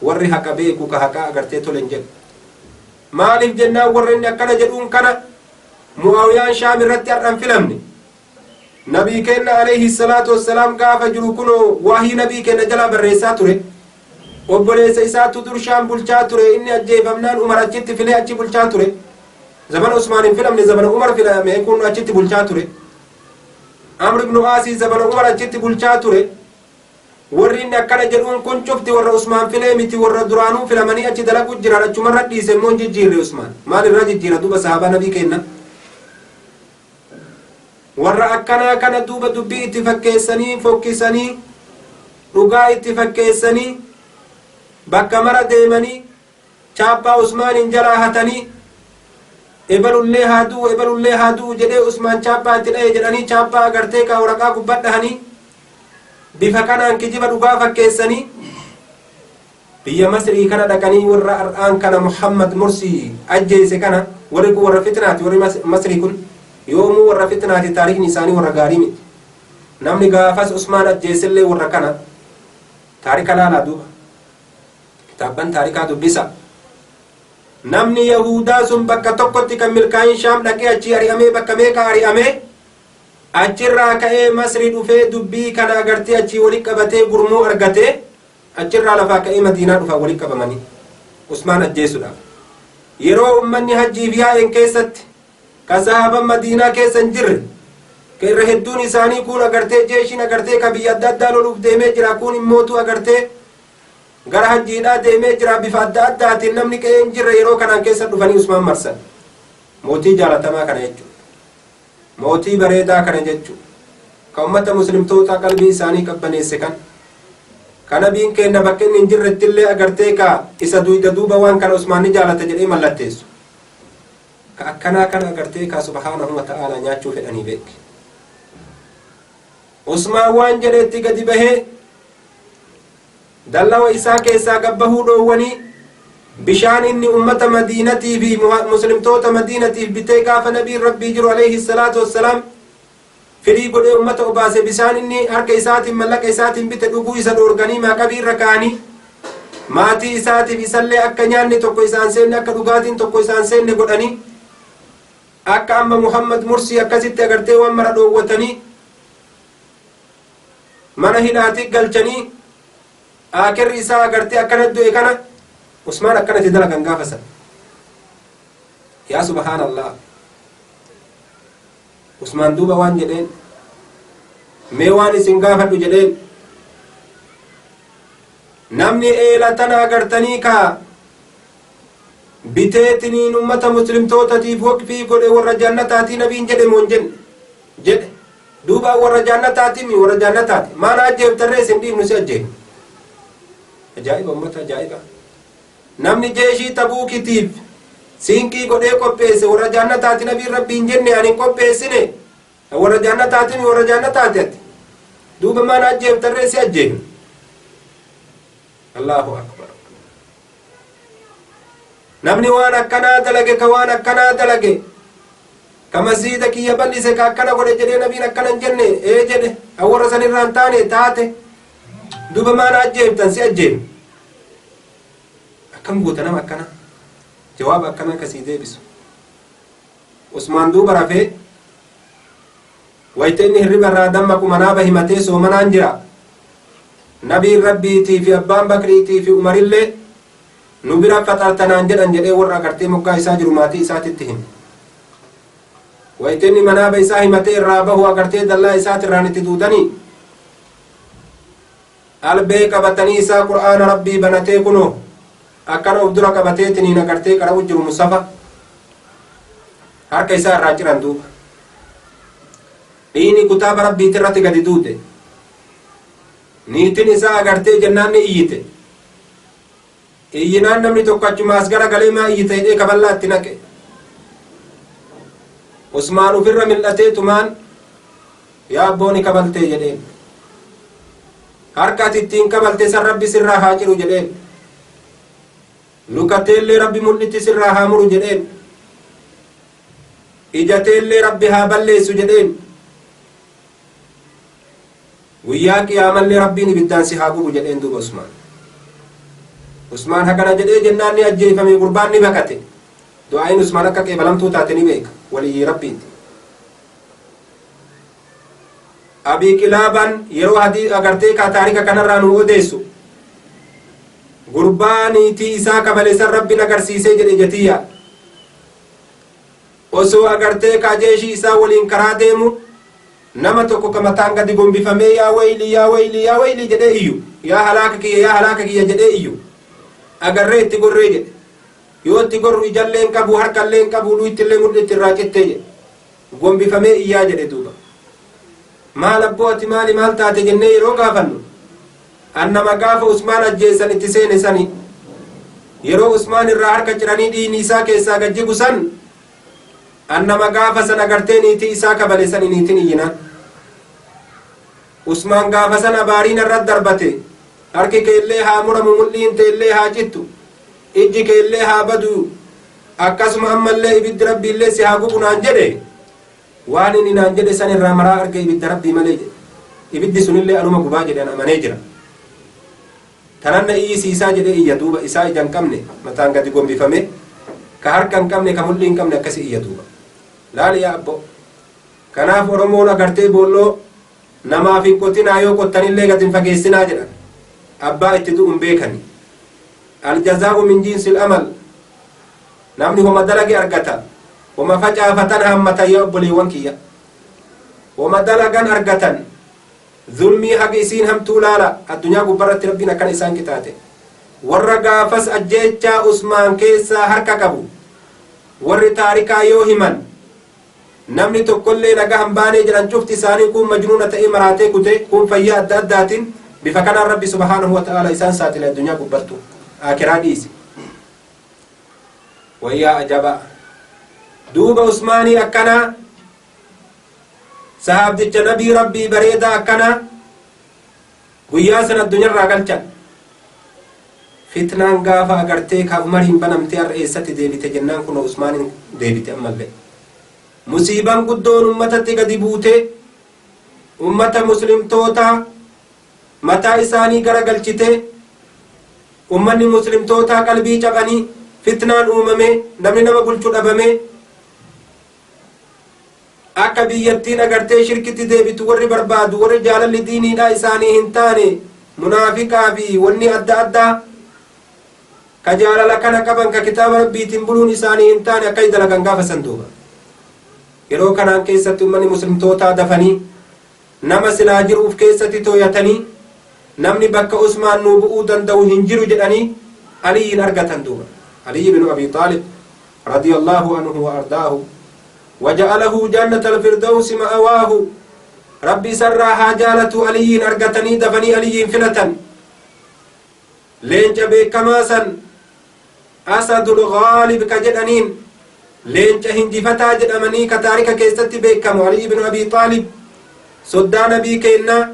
Warri haqa beeku ka haqaa agartee tole hin jedhu. Maaliif jennaan warra inni akkana jedhuun kana Mu'aawiyaan Shaam irratti har'a hin filamne. Nabii keenna alayhi salaatu wassalaam gaafa jiru kunoo wahyii nabii keenna jalaa barreessaa ture. Obboleessa isaatu dur Shaam bulchaa ture inni ajjeefamnaan Umar achitti filee achi bulchaa ture. Zamana Usmaan hin filamne zamana Umar filame kun achitti bulchaa ture. Amr ibn Aasii zamana Umar achitti bulchaa ture. Warri inni akkana jedhuun kun cufti warra Usmaan filee miti warra duraanuu filamanii achi dalagu jiran achumarra dhiise immoo hin jijjiirre Usmaan. Maal irraa jijjiira duuba sahaabaa nabii keenna? Warra akkanaa kana duuba dubbii itti fakkeessanii fokkisanii dhugaa itti fakkeessanii bakka mara deemanii chaappaa Usmaaniin jalaa hatanii ebalullee haa du'u ebalullee haa du'u jedhee Usmaan chaappaa itti dha'e jedhanii chaappaa agartee kaa waraqaa gubbaa dhahanii bifa kanaan kijiba dhugaa fakkeessanii biyya Masrii kana dhaqanii warra ar'aan kana Muhammad Mursii ajjeese kana warri kun warra fitnaati warri Masrii kun yoomuu warra fitnaati taarikhni isaanii warra gaarii miti namni gaafas Usmaan ajjeesellee warra kana taarika laalaa duuba kitaabban taarikaa dubbisa namni Yahudaa sun bakka tokkotti kan milkaa'in Shaam dhaqee achii ari'amee bakka meeqa ari'amee achirraa ka'ee Masri dhufee dubbii kana agartee achii wali qabatee gurmuu argatee achirraa lafaa ka'ee Madiinaa dhufaa wali qabamanii Usmaan ajjeesuudhaaf. Yeroo ummanni hajjiif yaa'een keessatti ka sahaaban Madiinaa keessa hin jirre ka irra hedduun isaanii kuun agartee jeeshiin agartee ka biyya adda addaa loluuf deemee jira kuun immootu agartee gara hajjiidhaa deemee jira bifa adda addaatiin namni qe'ee hin jirre yeroo kanaan keessa dhufanii Usmaan marsan. Mootii jaalatamaa kana jechuudha. Mootii bareedaa kana jechuudha. Ka ummata muslimtootaa qalbii isaanii qabbaneesse kan. Ka nabiin keenna bakka inni hin jirretti illee agartee ka isa duyda duuba waan kana Usmaan ni jaalata jedhee mallatteessu. Ka akkanaa kana agartee ka subhaanahu wa ta'aalaa nyaachuu fedhanii beek. Usmaan waan jedhetti gadi bahee dallawa isaa keessaa gabbahuu dhoowwanii bishaan inni ummata Madiinatii fi muslimtoota Madiinatiif bitee gaafa nabiin Rabbii jiru alayhi salaatu wassalaam firii godhee ummata obaase bishaan inni harka isaatiin mallaqa isaatiin bite dhuguu isa dhoorganii maaqabii irra kaa'anii maatii isaatiif isallee akka nyaanni tokko isaan seenne akka dhugaatiin tokko isaan seenne godhanii akka amma Muhammad Mursii akkasitti agartee waan mara dhoowwatanii mana hidhaatii galchanii aakirri isaa agartee akkana du'e kana Usmaan akkanatti dalagan gaafa san yaa subhaanallah Usmaan duuba waan jedheen mee waan isin gaafadhu jedheen namni eela tana agartanii kaa biteetiniin ummata muslimtootatiif waqfii godhe warra jannataatii nabiin jedhe moo hin jenne jedhe duuba warra jannataati mi warra jannataati maana ajjeeftarree isin dhiifnu si ajjeefnu ajaa'iba ummata ajaa'iba namni jeeshii Tabuukitiif siinqii godhee qopheesse warra jannataati nabiin rabbii hin jenne ani hin qopheessine warra jannataati mi warra jannataati ati duuba maana ajjeeftarree si ajjeefnu Allahu akbar namni waan akkanaa dalage ka waan akkanaa dalage ka masjiida kiyya bal'ise ka akkana godhe jedhee nabiin akkana hin jenne ee jedhe kan warra san irraa hin taane taate duuba maana ajjeeftan si ajjeefne akkam goota nama akkana jawaaba akkanaa kasii deebisu Usmaan duuba rafee wayta inni hirriba irraa dammaqu manaaba himatee soomanaan jira nabiin rabbiitii fi abbaan bakriitii fi umarillee nu bira faxartanaan jedhan jedhee warra agartee moggaa isaa jiru maatii isaatitti hime wayta inni manaaba isaa himatee irraa bahu agartee dallaa isaatirraan itti duudanii albee qabatanii isaa qur'aana rabbii banatee kunoo akkana of dura qabateetiniin agartee qara'u jiru musafa harka isaa irraa ciran duuba dhiini kutaaba rabbiiti irratti gadi duute niitin isaa agartee jennaan ni iyyite iyyinaan namni tokko achumaas gara galee maa iyyite jedhee kaballaa itti naqe Usmaan ufirra mil'atee tumaan yaa abbooni kabaltee jedheen harka ati ittiin kabalte san rabbi sirraa haa ciru jedheen lukateellee rabbi mul'itti sirraa haa muru jedheen ijateellee rabbi haa balleessu jedheen guyyaa qiyaamallee rabbiin ibiddaan si haa gubu jedheen duuba Usmaan. Usmaan hagana jedhee jennaan ni ajjeefame, gurbaan ni baqate. Du'aa'iin Usmaan akka qeebalamtuu taate ni beeka, waliyyii Rabbiiti. Abii Qilaabaan yeroo hadii agartee kaa taarika kanarraa nu odeessu, gurbaa niitii isaa kabale san Rabbiin agarsiisee jedhe jetiyya. Osoo agartee kaa jeeshii isaa waliin karaa deemu, nama tokko ka mataan gadi gombifamee "Yaa wayli, yaa wayli, yaa wayli" jedhee iyyu, "Yaa halaaka kiyya, yaa halaaka kiyya" jedhee iyyu agarree itti gorree jedhe. Yoo itti gorru ijallee hin qabu, harkallee hin qabu, luuyittillee mul'itti irraa cittee jedhe. Gombifamee iyyaa jedhe duuba. "Maal abboo, ati maali, maal taate?" jennee yeroo gaafannu, "Annama gaafa Usmaan ajjeessan itti seene sani, yeroo Usmaan irraa harka ciranii dhiigni isaa keessaa gajjigu san, annama gaafa san agartee niitii isaa kabale sani. Niitiin iyyinaan Usmaan gaafa san abaariin irra darbate, harki keellee haa muramu, mul'iin teellee haa cittu, ijji keellee haa badu, akkasuma ammallee ibiddi Rabbiillee si haa gubu naan jedhe. Waan inni naan jedhe san irraa maraa arge ibidda Rabbii malee jedhe. Ibiddi sunillee anuma gubaa jedhe, an amanee jira. Tananna iyyisiisaa" jedhee iyya duuba. Isaa ija hin qabne, mataan gadi gombifame, ka harka hin qabne, ka mul'ii hin qabne akkasi iyya duuba. Laali yaa abbo. Kanaaf Oromoon agartee boolloo namaaf hin qotinaa, yoo qottanillee gad hin fageessinaa jedhan. Abbaa itti du'u hin beekani. Aljazaa'u min jinsil amal. Namni homa dalage argata. Homa facaafatan haammatan. Yaa obboleewwan kiyya, homa dalagan argatan. Zulmii hagi isiin hamtuu laala. Addunyaa gubbarratti Rabbiin akkana isaan qixaaxe. Warra gaafas ajjeechaa Usmaan keessaa harka qabu, warri taarikaa yoo himan namni tokkollee nagaa hin baanee jedhan, cufti isaanii kuun majnuuna ta'ee maraatee kute, kuun fayyaa adda addaatiin. Bifa kanaan Rabbi subhaanahu wa ta'ala isaan saaxile addunyaa gubbattu, aakiraa dhiise. Wayyaa ajaba duuba! Usmaanii akkanaa, sahaabdicha nabii Rabbii bareedaa akkanaa, guyyaa san addunyaarraa galchan. Fitnaan gaafa agartee ka Umariin banamtee har'a eessatti deebite jennaan, kunoo Usmaaniin deebite. Ammallee musiiban guddoon ummatatti gadi buute, ummata muslimtoota mataa isaanii gara galchite. Ummanni muslimtootaa qalbii cabanii, fitnaan uumame, namni nama bulchu dhabame. Akka biyyattiin agartee shirkitti deebitu warri barbaadu, warri jaalalli diiniidhaa isaanii hin taane, munaafiqaa fi wanni adda addaa, ka jaalala kana qaban, ka kitaaba Rabbiitiin buluun isaanii hin taane, akka dalagan gaafa san duuba. Yeroo kanaan keessatti ummanni muslimtootaa dafanii nama silaa jiruuf keessatti tooyatanii, namni bakka Usmaan nuu bu'uu danda'u hin jiru jedhanii Aliyyiin argatan duuba. Aliyyi binu Abi Xaalib radiyallahu anhu wa ardaahu waja'alahu jannata alfirdawsi ma'awaahu, Rabbi isarraa haa jaalatu. Aliyyiin argatanii dafanii Aliyyiin filatan. Leenca beekamaa san, Asadul Gaalib ka jedhaniin, leenca hinjifataa jedhamanii ka taarika keessatti beekamu, Aliyyi binu Abi Xaalib, soddaa nabii keennaa,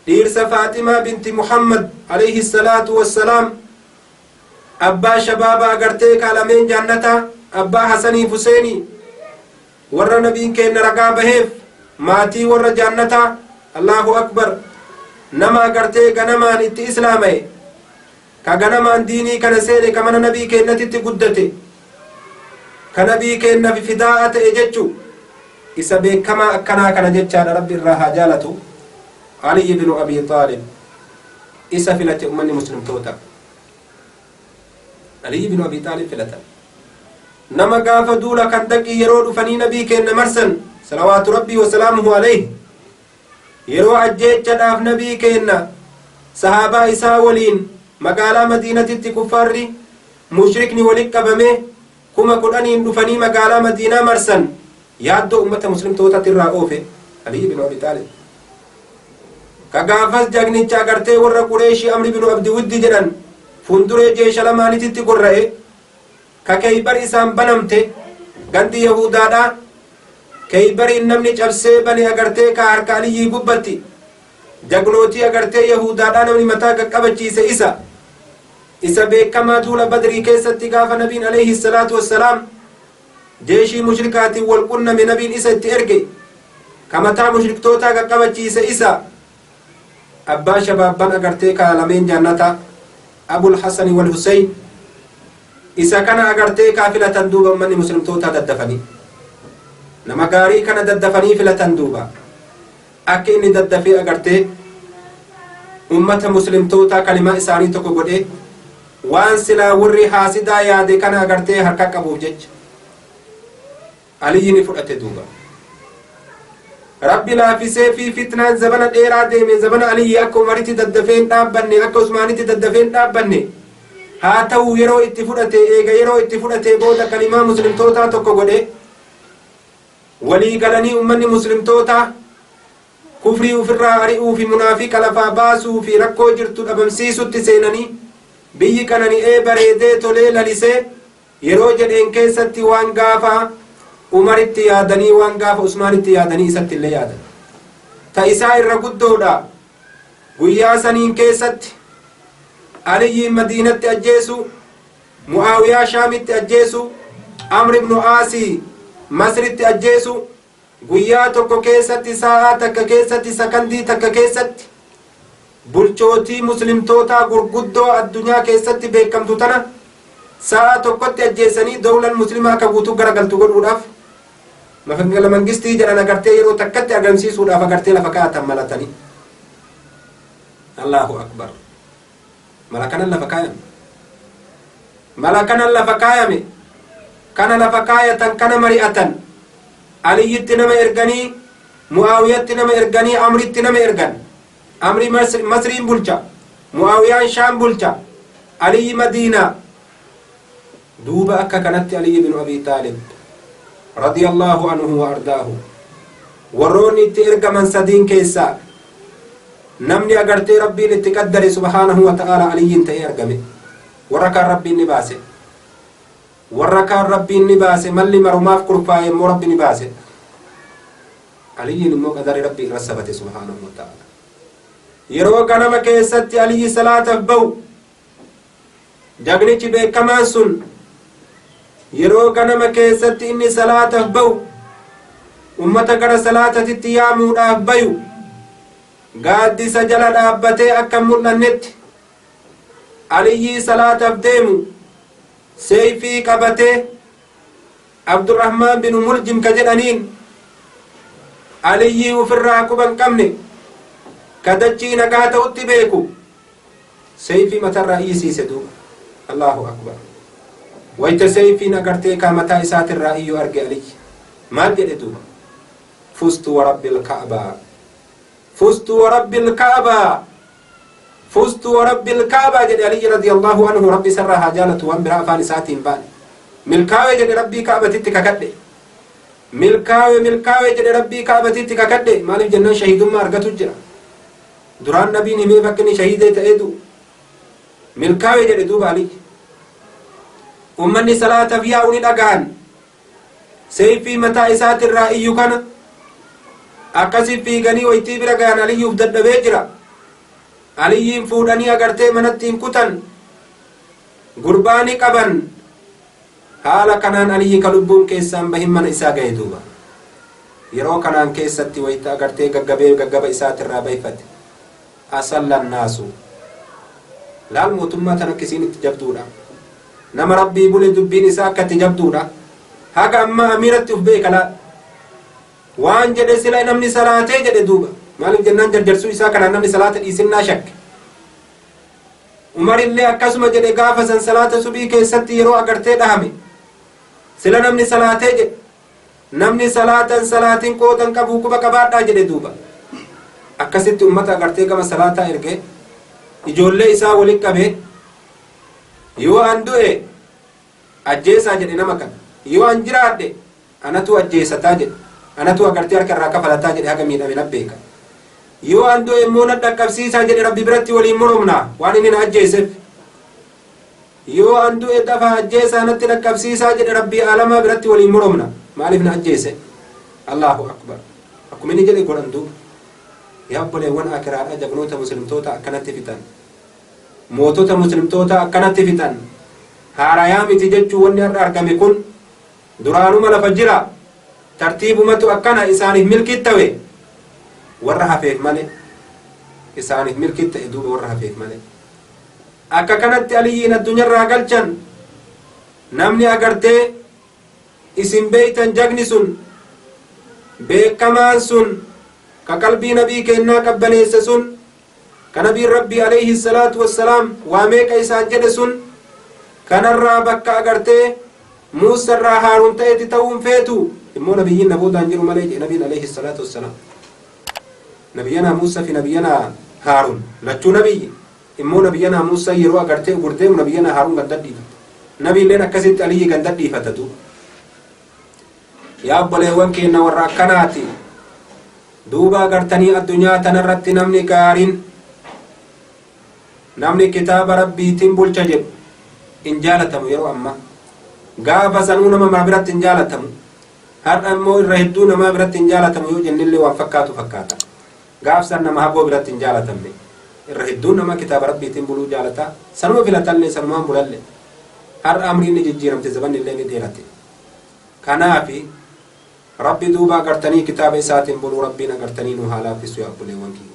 dhiirsa Faaximaa binti Muhammad alayhi salaatu wassalaam, abbaa shabaaba agartee kaalameen jaannataa, abbaa Hasanii Fuseenii, warra nabiin keenna ragaa baheef, maatii warra jaannataa. Allahu akbar! Nama agartee ganamaan itti islaamaye, ka ganamaan diinii kana seene, ka mana nabii keennatitti guddate, ka nabii keenna fi fidaa'a ta'e jechu. Isa beekamaa akkanaa kana jechaadha. Rabbi irraa haa jaalatu. Aliyi binu Abi Xaalib isa filate ummanni muslimtoota. Aliyi binu Abi Xaalib filatan. Nama gaafa duula Kandaqii yeroo dhufanii nabii keenna marsan, salawaatu Rabbii wasalaamuhu alayhi, yeroo ajjeechadhaaf nabii keenna sahaabaa isaa waliin magaalaa Madiinatitti kuffaarri mushrikni walit qabame 10,000n dhufanii magaalaa Madiinaa marsan, yaaddoo ummata muslimtootatti irraa oofe Aliyi binu Abi Xaalib. Ka gaafas jagnicha agartee warra Qureeshii Amri binu Abdi Widdi jedhan fuunduree jeesha lamaanititti gorra'e, ka Keeybar isaan banamte, gandi Yahudaadha Keeybariin namni cabsee bane agartee ka harka Aliyyii gubbatti jagnootii agartee Yahudaadha namni mataa qaqqabachiise isa. Isa beekamaa duula Badrii keessatti gaafa nabiin alayhi salaatu wassalaam jeeshii mushrikaatiin wal qunname, nabiin isa itti erge, ka mataa mushriktootaa qaqqabachiise isa. Abbaa shabaabban agartee kaa lameen jaannataa. Abul Hasani wal Huseyn isa kana agartee kaa filatan duuba ummanni muslimtootaa daddafanii nama gaarii kana daddafanii filatan duuba akka inni daddafee agartee ummata muslimtootaa kalimaa isaanii tokko godhee waan silaa warri haasidaa yaade kana agartee harka qabuuf jecha Aliyyi ni fudhate duuba. Rabbi laafisee fi fitnaan zabana dheeraa deeme zabana Aliyyi akka Umaritti daddafee hin dhaabbanne, akka Usmaanitti daddafee hin dhaabbanne. Haa ta'u yeroo itti fudhate, eega yeroo itti fudhatee booda kalimaa muslimtootaa tokko godhe. Walii galanii ummanni muslimtootaa kufrii ufirraa ari'uu fi munaafiqa lafaa baasuu fi rakkoo jirtu dhabamsiisutti seenanii biyyi qanani'ee bareedee tolee lalisee Yeroo jedheen keessatti waan gaafa Umaritti yaadanii waan gaafa Usmaanitti yaadanii isatti illee yaadan. Ta isaa irra guddoodha. Guyyaa saniin keessatti Aliyyiin Madiinatti ajjeesu, Mu'aawiyaa Shaamitti ajjeesu, Amr ibnu Aasii Masritti ajjeesu, guyyaa tokko keessatti saa'aa takka keessatti sakandii takka keessatti bulchootii muslimtootaa gurguddoo addunyaa keessatti beekamtu tana sa'a tokkotti ajjeesanii dowlan muslimaa akka guutuu garagaltu godhuudhaaf mafangala mangistii jedhan agartee yeroo takkatti argamsiisuudhaaf agartee lafa kaa'atan malatanii. Allahu akbar. Mala kanan lafa kaayame. Mala kanan lafa kaayame. Kana lafa kaayatan kana mari'atan. Aliyyitti nama erganii, Mu'aawiyatti nama erganii, Amritti nama ergan. Amri Masriin bulcha. Mu'aawiyaan Shaam bulcha. Aliyyi Madiinaa. Duuba akka kanatti Aliyyi bin Abii Xaalib radiyallahu anhu wa ardaahu warroonni itti ergaman sadiin keessaa namni agartee Rabbiin itti qaddare subhaanahu wa ta'aala Aliyyiin ta'ee argame. Warra kaan Rabbiin ni baase. Warra kaan Rabbiin ni baase malli marumaaf kurfaa'e immoo Rabbi ni baase. Aliyyiin immoo qadarri Rabbii irra sabate subhaanahu wa ta'aala. Yeroo ganama keessatti Aliyyi salaataaf ba'u Jagnichi beekamaan sun yeroo ganama keessatti inni salaataf bahu ummata gara salaatatitti yaamuudhaaf bayu gaaddisa jala dhaabbatee akka hin mul'annetti Aliyyii salaataf deemu seeyfii qabatee Abdurrahmaan binu Muljim ka jedhaniin Aliyyii ufirraa quba hin qabne ka dachii nagaa ta'utti beeku Seeyfii matarraa iyyisiise duuba. Allaahu Akbar. Wayta seeyfiin agartee kaa mataa isaatirraa iyyu arge Aliyyi. Maal jedhe duuba? Fustu wa rabbil ka'baa. Fustu wa rabbil ka'baa. Fustu wa rabbil ka'baa jedhe Aliyyi radiyallahu anhu rabbi isarraa haa jaalatu waan biraa afaan isaatiin baane. Milkaawe jedhe rabbii ka'batitti kakadhe. Milkaawe milkaawe jedhe rabbii ka'batitti kakadhe maaliif jennaan shahiidummaa argatu jira. Duraan nabiin himeef akka inni shahiidee ta'ee du'u. Milkaawe jedhe duuba Aliyyi. Ummanni salaataf yaa'u ni dhagahan. Seeyfii mataa isaatirraa iyyu kana akkasi fiiganii waytii bira gahan Aliyyuuf dadhabee jira. Aliyyiin fuudhanii agartee manatti hin kutan. Gurbaa ni qaban. Haala kanaan Aliyyi ka lubbuun keessaan bahin mana isaa gahe duuba. Yeroo kanaan keessatti wayta agartee gaggabee gaggaba isaatirraa bayfate. Asallan naasu. Laal mootummaa tan akka isiin itti jabduudha. Nama Rabbii bule dubbiin isaa akka itti jabduudha. Haga ammaa amiiratti uf beeka laal. Waan jedhe sila namni salaatee jedhe duuba. Maaliif jennaan jarjarsuu isaa kanaan namni salaata dhiisinnaa shakke. Umarillee akkasuma jedhe gaafa san salaata subii keessatti yeroo agartee dhahame. Sila namni salaatee jedhe. Namni salaata hin salaatin qooda hin qabu quba qabaadhaa jedhe duuba. Akkasitti ummata agartee gama salaataa erge ijoollee isaa walitti qabe yoo an du'e ajjeesaa jedhe nama kana yoo an jiraadhe anatu ajjeesataa jedhe anatu agartee harka irraa kafalataa jedhe haga miidhame na beeka. Yoo an du'e immoo na dhaqqabsiisaa jedhe rabbi biratti waliin moromna waan inni na ajjeeseef. Yoo an du'e dafaa ajjeesaa natti dhaqqabsiisaa jedhe Rabbii aalamaa biratti waliin moromna. Maaliif na ajjeese? Allaahu Akbar. Akkuma inni jedhe godhan duuba. Yaa obboleewwan aakiraadhaa jagnoota muslimtootaa akkanatti fixan. Mootota muslimtootaa akkanatti fixan. Haarayaa miti jechuu wanni har'a argame kun duraanuma lafa jira. Tartiibumatu akkana isaaniif milkii tawe. Warra hafeef malee. Isaaniif milkii ta'e duuba warra hafeef malee. Akka kanatti Aliyyiin addunyaarraa galchan. Namni agartee isin beeytan jagni sun, beekamaan sun, ka qalbii nabii kennaa qabbaneesse sun, ka nabiin Rabbii alayhi salaatu wassalaam waa meeqa isaan jedhe sun, kanarraa bakka agartee Muusarraa Haaruun ta'etti ta'uun feetu. Immoo nabiyyiin na boodaan jiru malee jedhe nabiin alayhi salaatu wassalaam. Nabiyyanaa Muusaa fi nabiyyanaa Haaruun lachuu nabiyyi. Immoo nabiyyanaa Muusaa yeroo agartee ugur deemu nabiyyanaa Haaruun ganda dhiifata. Nabiilleen akkasitti Aliyyi ganda dhiifata duuba. Yaa obboleewwan keenya, warra akkanaati duuba. Agartanii, addunyaa tanarratti namni gaariin, namni kitaaba Rabbiitiin bulcha jedhu hin jaalatamu yeroo ammaa. Gaafa sanuu nama mara biratti hin jaalatamu. Har'a immoo irra hedduu namaa biratti hin jaalatamu yoo jennellee waan fakkaatu fakkaata. Gaafsan nama hagoo biratti hin jaalatamne. Irra hedduun nama kitaaba Rabbiitiin buluu jaalata, sanuma filatallee, sanumaan bulalle. Har'a amriin ni jijjiiramte, zabanni illee ni dheerate. Kanaafi Rabbi duuba agartanii kitaaba isaatiin buluu Rabbiin agartanii nu haa laaffisu. Yaa obboleewwan kiyya,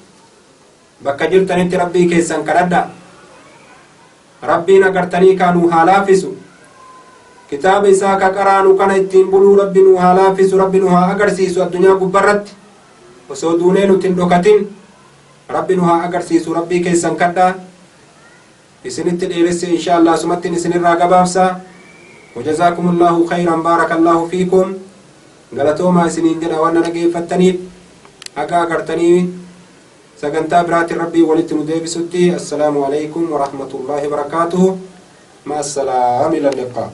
bakka jirtanitti Rabbii keessan kadhadha. Rabbiin agartanii kaa nu haa laaffisu. Kitaaba isaa ka qaraanu kana ittiin buluu Rabbi nu haa laaffisu. Rabbi nu haa agarsiisu. Addunyaa gubbarratti osoo duunee nuti hin dhokatin Rabbi nu haa agarsiisu. Rabbii keessan kadhaa. Isinitti dheeresse, insha Allah asumattiin isinirraa gabaabsa. وجزاكم الله خيرا، بارك الله فيكم. Galatoomaa isiniin jedha waan na dhageeffattaniif. Haga agartanii sagantaa biraatiin Rabbii walitti nu deebisutti, السلام عليكم ورحمة الله وبركاته. مع السلام، إلى اللقاء.